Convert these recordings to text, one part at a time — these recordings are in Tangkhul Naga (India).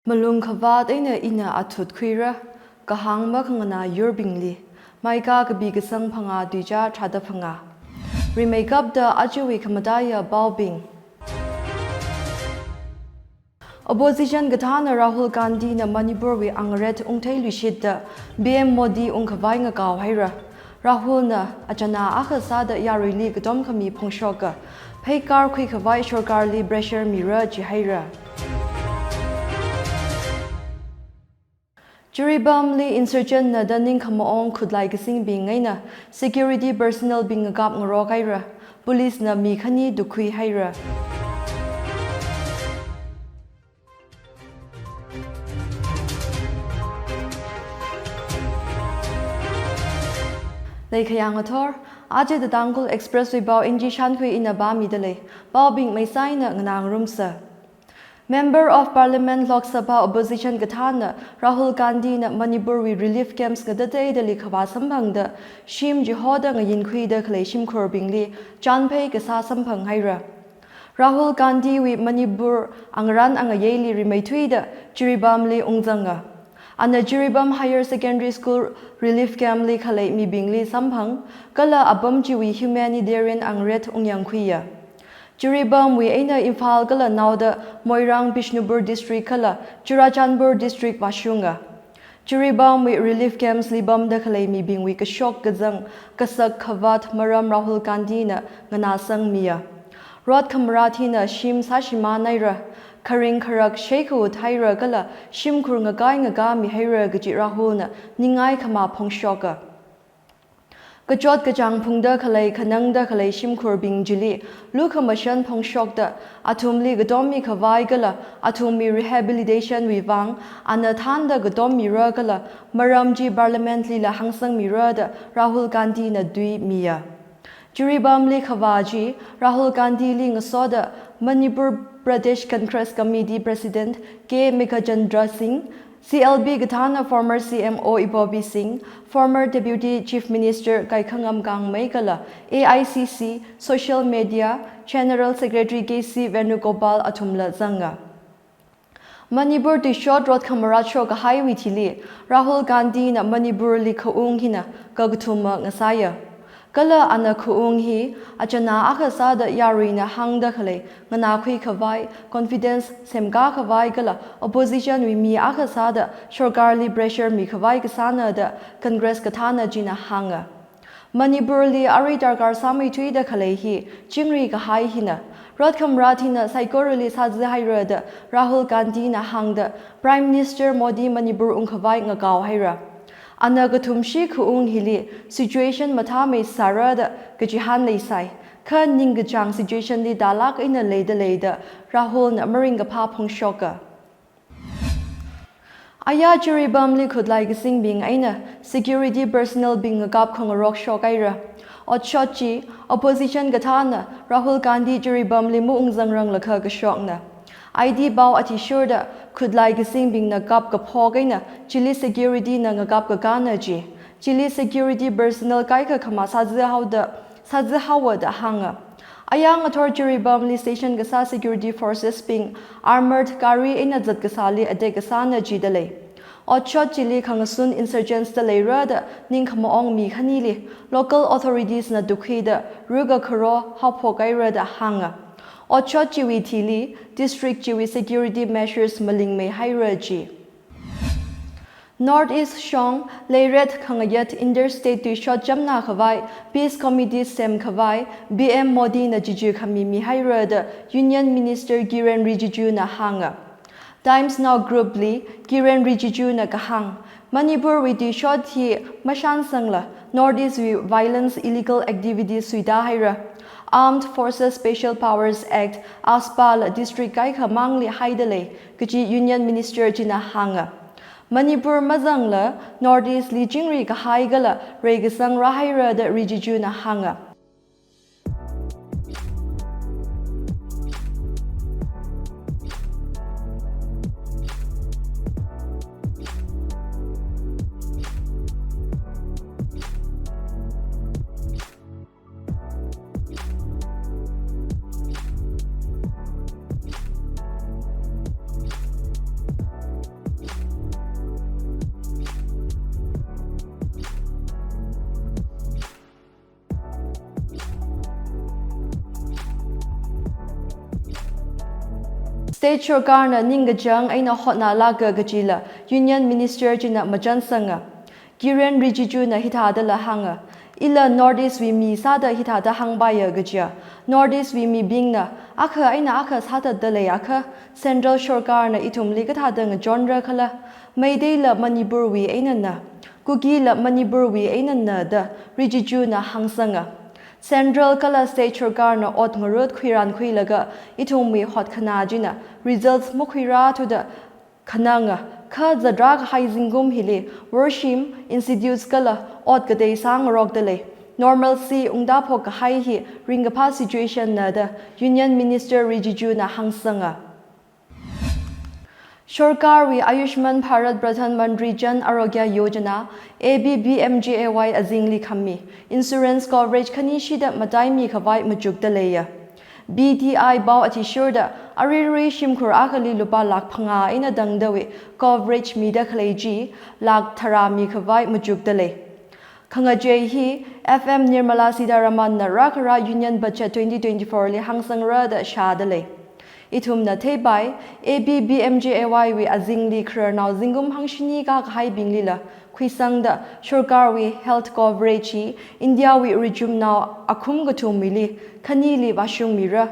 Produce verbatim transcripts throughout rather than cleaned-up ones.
Malung khavāt eina ina athut khuira, kahāng makhanganā yurbingli. Micah kapi kasang phangā tuichā tharāda phangā. Rimeikapta ajawui khamataiya paobing. Opposition kathāna Rahul Gandhina Manipurwui angaret ungtheiluishitta P M Modi ungkhavai ngakao haira. Rahulna achāna akha sāda yaruili katom khami phongshoka, pheikar khuikhavai sorkarli pressure mira jihaira. Jiribamli insurgentna da ningkhamaong khutlai kasingbing eina security personnelbing ngakap ngarok haira. Policena mi khani tukkhui haira. Leikhayang athor, aja The Tangkhul Expresswui pao Inji Shankhui ina pāmida lei, paobing meisaina nganāngarumsa. Member of Parliament Lok Sabha opposition kathāna Rahul Gandhina Manipurwui relief camps ngatateidali khavā samphangda, shim chihoda ngayinkhuida khalei shimkhurbingli chānphei kasā samphang haira. Rahul Gandhiwui Manipur angarān angayeili rimeithuida Jiribamli ungzanga. Ana Jiribam Higher Secondary School relief campli khalei mibingli samphang, kala apam chiwui humanitarian angaret ungyangkhuiya. Jiribamwui eina Imphal kala naoda Moirang, Bishnupur District kala Churachandpur District vāshunga. Jiribamwui relief campsli pamda khalei mibingwui kashok kazang, kasak khavāt maram Rahul Gandhina nganāsangmiya. Rot khamarāt hina shim sāshimān haira, kharing kharak sheikhaut haira kala shimkhur ngakai ngakā mihaira kaji Rahulna ningai khamā phongshoka. Kachot kachāng phungda khalei, khanangda khalei shimkhurbing chili lukhamashan phongshokta, athumli katom mikhavai kala athumwui rehabilitationwui vang ana thānda katom mira kala maram chi Parliamentlila hāngsangmira da Rahul Gandhina tui miya. Jiribamli khavā chi Rahul Gandhili ngasoda Manipur Pradesh Congress Committee President K Meghachandra Singh, C L P kathāna former C M O Ibobi Singh, former Deputy Chief Minister Kaikhangam Kangmei kala A I C C Social Media General Secretary K C Venugopal athumla zanga. Manipur tuishot rot khamarāt shokahaiwui thili, Rahul Gandhina Manipurli khaung hina kakathuma ngasāya. Kala ana khaung hi achāna akha sāda yaruina hāngda khalei nganākhui khavai, confidence semkā khavai kala oppositionwui mi akha sāda sorkarli pressure mikhavai kasāna da Congress kathāna china hānga. Manipurli arui darkar sāmeithuida khalei hi chingri kahai hina, rot khamarāt hina saikorali sāzi haira da Rahul Gandhina hāngda Prime Minister Modi Manipur ungkhavai ngakao haira. Ana kathumshi khaung hili situation mathāmei sāra da kachihān leisai, kha ningkachāng situationli tālāk eina leida lei da Rahulna maringkaphā phongshoka. Aya Jiribamli khutlai kasingbing eina security personnelbing ngakap khangarok shok haira. Otshot chi, opposition kathāna Rahul Gandhi Jiribamli maungzangranglakha kashokna. I T pao athishurda khutlai kasingbingna kapkaphok eina chili securityna ngakap kakāna ji. Chili security personnel kaikha khamā sāzi haoda, sāzi haowa da hānga. Aya ngathor Jiribamli station kasā security forcesbing armored gari eina zat kasāli attack kasāna jida lei. Otshot chili khangasun insurgentsda leira da ningkhamaong mi khanili local authoritiesna tukkhuida ruka kharo haophok haira da hānga. Otshot chiwui thili district chiwui security measures malingmei haira ji. North East shong leiret khangayet interstate tuishot chamna khavai Peace Committee semkhavai P M Modina chichu khami mihaira da Union Minister Kiren Rijijuna hānga. Times Now Groupli Kiren Rijijuna kahāng, Manipurwui tuishot hi mashānsangla North Eastwui violence, illegal activities suita haira. Armed Forces Special Powers Act, AFSPA la district kaikha mangli haida lei, kaji Union Minister china hānga. Manipur mazangla North Eastli chingri kahai kala reikasang rāhaira da Rijijuna hānga. State sorkarna ningkachāng eina hotnālāka kajila Union Minister china machansanga. Kiren Rijijuna hithādala hānga, ila North East wui mi sāda hithāda hāngpaiya kajiya. North East wui mibingna akha eina akha sāthatda leiakha, Central sorkarna ithumli kathāda ngachonra khala. Meiteila Manipurwui einana, Kukila Manipurwui einana da Rijijuna hāngsanga. Central kala state sorkarna ot ngarut khuirānkhuilaga ithumwui hotkhanā china results makhuirāthuda khananga, kha zatrā kahai zingkum hili worshim, institutes kala ot katei sāngarokda lei. Normalcy ungda phok kahai hi ringkaphā situation na da Union Minister Rijijuna hāngsanga. Sorkarwui Ayushman Bharat Pradhan Mantri Jan Arogya Yojana, A B B M G A Y azingli khami insurance coverage khani shida mataimi khavai machukda leiya. B D I pao athishurda aruirui shimkhur akhali lupā lakh phangā eina tangdawui coverage mida khalei chi lakh tharā mikhavai machukda lei. Khangachei hi F M Nirmala Sitharamanna rākharā Union Budget twenty twenty-four li hāngsangra da shāda lei. Ithumna theipai, A B B M G A Y wui azingli khararnao zingkum hangshini kākahaibinglila khuisangda sorkarwui health coverage hi Indiawui richumnao akhum kathumwuili khanili vāshungmira.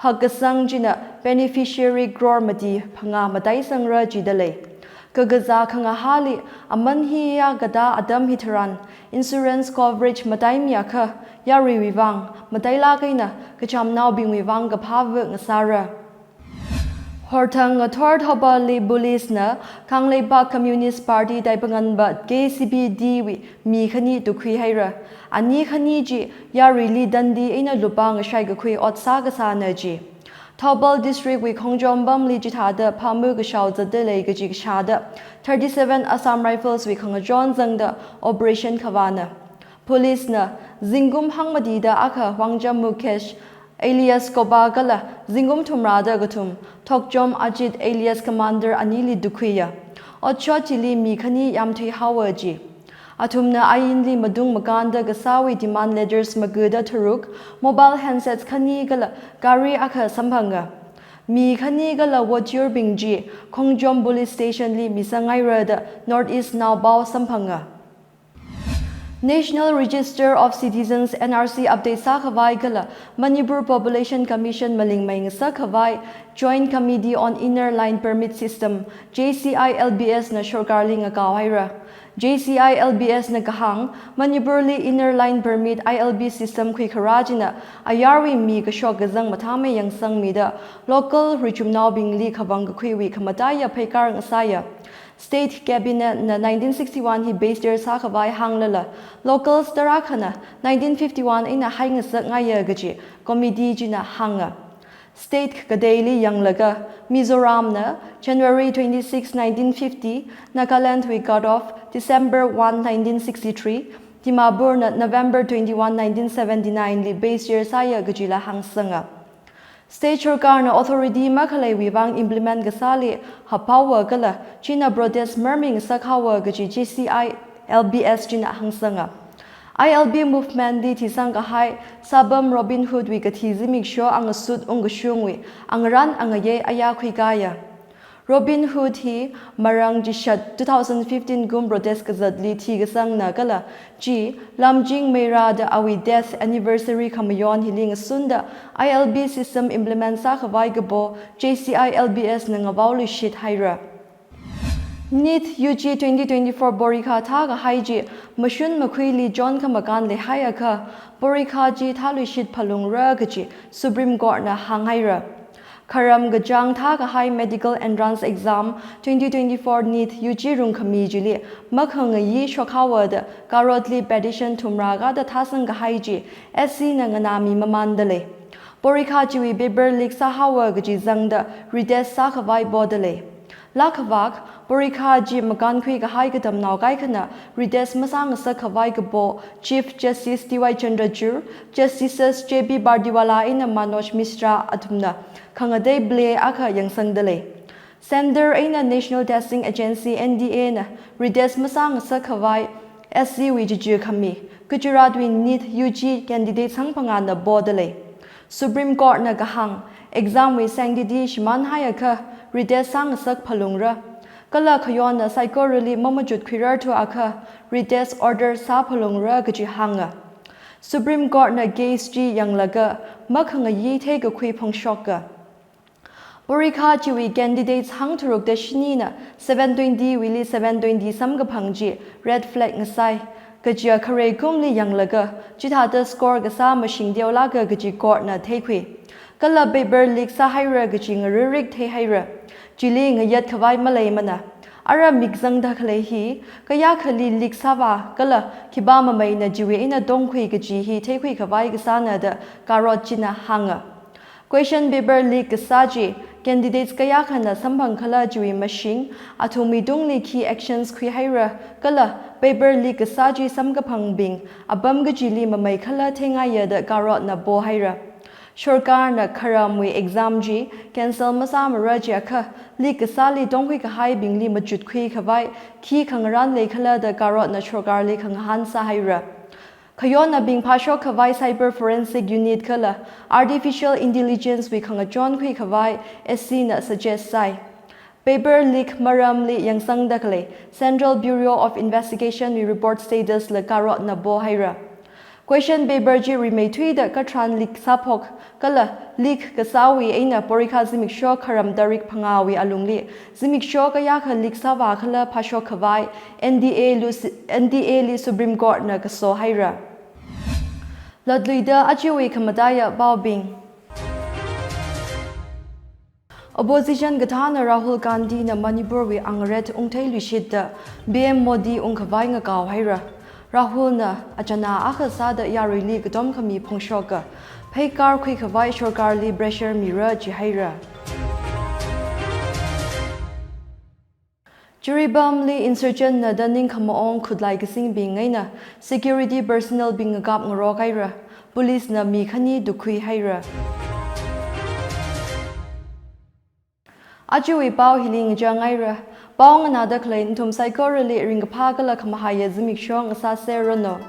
Hakkasang china beneficiary crore mati phangā mataisangra jida lei. Kakazā khangahāli aman hiya katā atam hitharan insurance coverage mataimiakha yaruiwui vang matailāk eina kachamnaobingwui vang kaphāva ngasāra. Horthang ngathor Thouballi police na Kangleipak Communist Party taipanganpa K C P D wui mi khani tukhuihaira. Ani khani chi yaruili tandi eina lupā ngashai kakhui ot sākasāna ji. Thoubal District wui Khongjom pamli chithāda phāmu kashao zatda lei kaji kashāda thirty-seven Assam Rifles wui khangachon zangda operation khavāna. Police na zingkum hangmatida akha Wangjam Mukesh alias Koba kala zingkum thumrāda kathum Thokjom Ajit alias Commander anili tukhuiya. Otshot chili mi khani yamthuihaowa ji. Athumna ainli matung makānda kasāwui demand letters magada tharuk, mobile handsets khani kala gari akha samphanga. Mi khani kala voturebing chi Khongjom Police Station li misangngaira da North East Now pao samphanga. National Register of Citizens, N R C, update sākhavai kala Manipur Population Commission malingmei ngasakkhavai Joint Committee on Inner Line Permit System, J C I L B S na sorkarli ngakaohaira. J C I L B S na kahāng, Manipurli Inner Line Permit, I L P, system khuikharā china ayarwui mi kashok kazang mathāmei yangsangmida local richumnaobingli khavang kakhuiwui khamataiya pheikar ngasāya. State Cabinet na nineteen sixty-one hi base year sākhavai hānglala, locals tarākhana nineteen fifty-one eina haingasakngaiya kaji committee china hānga. State kateili yanglaga, Mizoramna January twenty-six, nineteen fifty, Nagalandwui cut off December one, nineteen sixty-three, Dimapurna November twenty-one, nineteen seventy-nine li base year sāya kajila hāngsanga. State sorkarna authority makhaleiwui vang implement kasāli haphaowa kala china protest marmi ngasakhaowa kaji J C I L B S china hāngsanga. I L P movement li thisang kahai Sabam Robin Hood wui kathi zimiksho angasut ungkashungwui angarān angayei aya khuikaya. Robin Hood hi marāng chishat two thousand fifteen kum protest kazatli thikasangna kala chi Lamjing Meira da awui death anniversary khamayon hili ngasunda I L P system implement sākhavai kapo J C I L B S na ngavaoluishit haira. NEET U G twenty twenty-four porikha thākahai chi mashun makhuili chon khamakān leihaiakha porikha chi thāluishit phalungra kaji Supreme Court na hānghaira. Kharam kachāng thākahai Medical Entrance Exam twenty twenty-four NEET U G rungkhami chili makhangayi shokhaowa da Karotli petition thumrā kada thāsang kahai chi S C na nganāmi mamānda lei. Porikha chiwui paper leak sāhaowa kaji zangda retest sākhavai poda lei. Lākhavak, porikha chi makānkhui kahai katamnao kaikhana retest masāngasakkhavai kapo Chief Justice D Y Chandrachud, Justices J P Pardiwala eina Manoj Misra athumna khangatei blame akha yangsangda lei. Centre eina National Testing Agency, N T A, na retest masāngasakkhavai S C wui chichi khami Gujarat wui NEET U G candidate sangphangāna poda lei. Supreme Court na kahāng, exam wui sanctity shimānhaiakha retest sāngasak phalungra. Kala khayonna saikorali mamachut khuirarthuakha retest order sāphalungra kaji hānga. Supreme Court na case chi yanglaga makhangayi theikakhui phongshoka. Porikha chiwui candidates hangtharuk da shinina seven twenty wuili seven twenty samkaphang chi red flag ngasai. Kajiakha khare kumli yanglaga chithāda score kasā mashing teolāka kaji court na theikhui. Kala paper leak sāhaira kaji ngaririk theihaira. Chili ngayat khavai maleimana. Ara mikzangda khalei hi, kayākhali leak sāvā kala khipā mameina chiwui eina tongkhui kaji hi theikhui khavai kasāna da karot china hānga. Question paper leak kasā chi candidates kayākhana samphangkhala chiwui mashing, athumwui tungli khi actions khuihaira, kala paper leak kasā chi samkaphangbing apam kachili mameikhala theingaiya da karotna pohaira. Sorkarna kharamwui exam chi cancel masāmara jiakha leak kasāli tongkhui kahaibingli machutkhui khavai khi khangarān leikhala da karotna sorkarli khangahān sāhaira. Khayonnabing phāshok khavai cyber forensic unit kala artificial intelligence wui khangachon khui khavai S C na suggest sāi. Paper leak maramli yangsangda khalei Central Bureau of Investigation wui report status la karotna pohaira. Question paper chi rimeithuida katharan leak sāphok kala leak kasāwui eina porikha zimiksho kharam tarik phangāwui alungli zimiksho kayākha leak sāvākhala phāshok khavai N D A lu, N D A li Supreme Court na kaso haira. Latluida ajawui khamataiya paobing. Opposition kathāna Rahul Gandhi na Manipur wui angret ungtheiluishitda P M Modi ungkhavai ngakao haira. Rahul na achāna akha sāda yaruili katom khami phongshoka. Pheikar khuikhavai sorkarli pressure mira jihaira. Jiribamli insurgent na da ningkhamaong khutlai kasingbing eina security personnel bing ngakap ngarok haira. Police na mi khani tukkhui haira. Ajawui pao hili ngachang haira. Pao nganāda khalei nathum saikorali ringkaphā kala khamahaiya zimiksho ngasāserranu.